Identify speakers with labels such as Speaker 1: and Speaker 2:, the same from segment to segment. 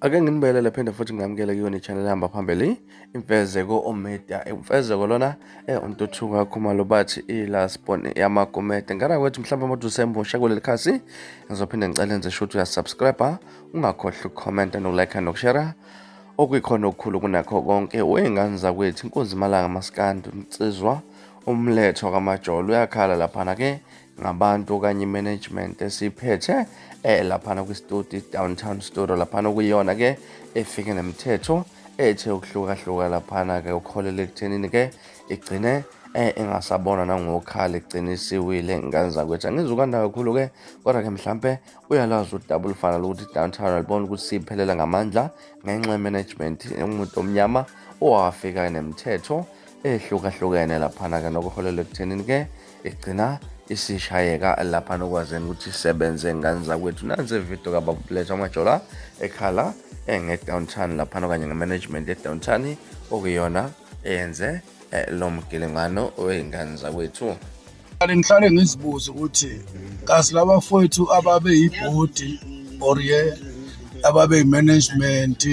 Speaker 1: Ake nginibelele phinde futhi ngamukele kuyona i-channel ehamba phambili Imfezeko Omedia. Imfezeko lona uNtuthuka Khumalo bathi i-last born yamaGumede. Ngana kwethu mhlawumbe umuntu usemusha kuleli khasi ngizophinde ngicele enze shuthi uyasubscribe, ungakhohlwa ukukhomenta nokulike nokushare okuyikhona okukhulu kunakho konke. Wey'ngane zakwethu inkunzi malanga maskandi insizwa umletho kaMajolo uyakhala laphana ke ngabantu okanye i-management esiphethe laphana kwi-studio downtown studio laphana okuyiyona ke efike nemithetho ethe ukuhlukahluka laphana ke ukholele ekuthenini ke igcine engasabona nangokhala igcine isiwile ngane zakwethu. Angizukanda kakhulu ke kodwa ke mhlampe uyalazi udaba olufana lokuthi downtown alibona ukuthi siphelela ngamandla ngenxa ye-management umuntu omnyama owafika nemithetho ehlukahlukene laphana-ke nokuholela ekuthenini ke igcina isishayeka laphana okwazeni ukuthi isebenze ngane zakwethu. Nansi ividiyo kaBaba Majola ekhala nge-downtown laphana okanye nge-management ye-downtown okuyiyona eyenze lo mgilingwano wey'ngane zakwethu.
Speaker 2: Ngihlale ngizibuza ukuthi kazi labafowethu ababe yibhodi or ye ababe yi-management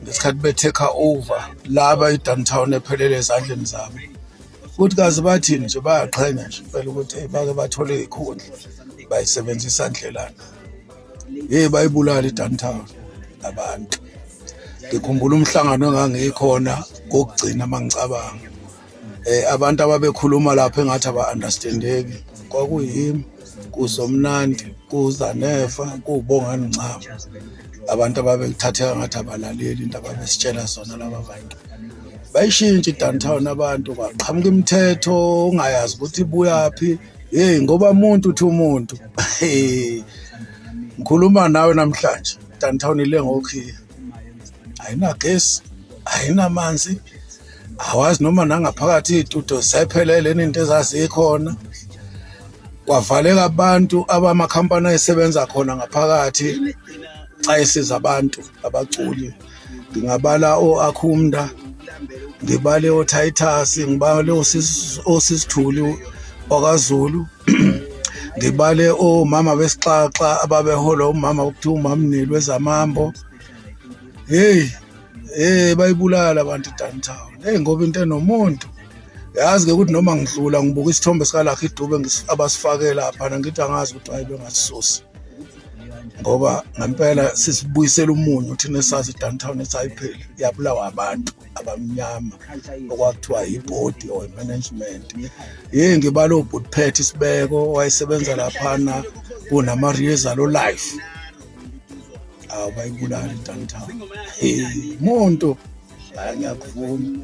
Speaker 2: ngesikhathi be-take over laba i-downtown ephelele ezandleni zabo, ukuthi kazi bathini nje, bayaqhenya nje impela ukuthi hey, bake bathole iy'khundla bayisebenzisa ndlelani. Hey, bayibulala i-downtown abantu. Ngikhumbula umhlangano engangikhona kokugcina mangicabanga abantu ababekhuluma lapho engathi aba-understandeki kwakuyimi, kuZomnandi, kuZanefa, kuwuBongani Ncamo, abantu ababethatheka ngathi abalaleli into ababesitshela zona laba bantu. Bayishintsha i-downtown abantu, kwaqhamuka imithetho ungayazi ukuthi ibuyaphi. Hey, ngoba umuntu uthi umuntu. Ngikhuluma nawe namhlanje, downtown ile ngokhiya, ayinagesi, ayinamanzi, awazi noma nangaphakathi iy'tudio zisayiphelele yini into ezazikhona. Kwavaleka abantu abamakhampani ayesebenza khona ngaphakathi ayesiza abantu abaculi. Ngingabala o-Akhumda, ngibale o-Titus, ngibale osisithuli wakaZulu, ngibale omama besixaxa ababeholwa umama okuthiwa uMamnili wezamambo. Hey, hey, bayibulala abantu i-downtown. Hey, ngoba into enomuntu yazi-ke ukuthi noma ngidlula ngibuka isithombe sikaLucky Dube abasifake lapha, ngithi angazi ukuthi hayi bengasisusi, ngoba ngempela sisibuyisela umunyu thina esazi i-downtown ethi ayipheli yabulawa abantu abamnyama okwakuthiwa ibhodi or i-management. Hey, ngibala obhuti Sibeko wayesebenza laphana kunama-rehearsal o-live. Awu, bayibulala i-downtown. Hey, muntu, hayi, ngiyakuvuma.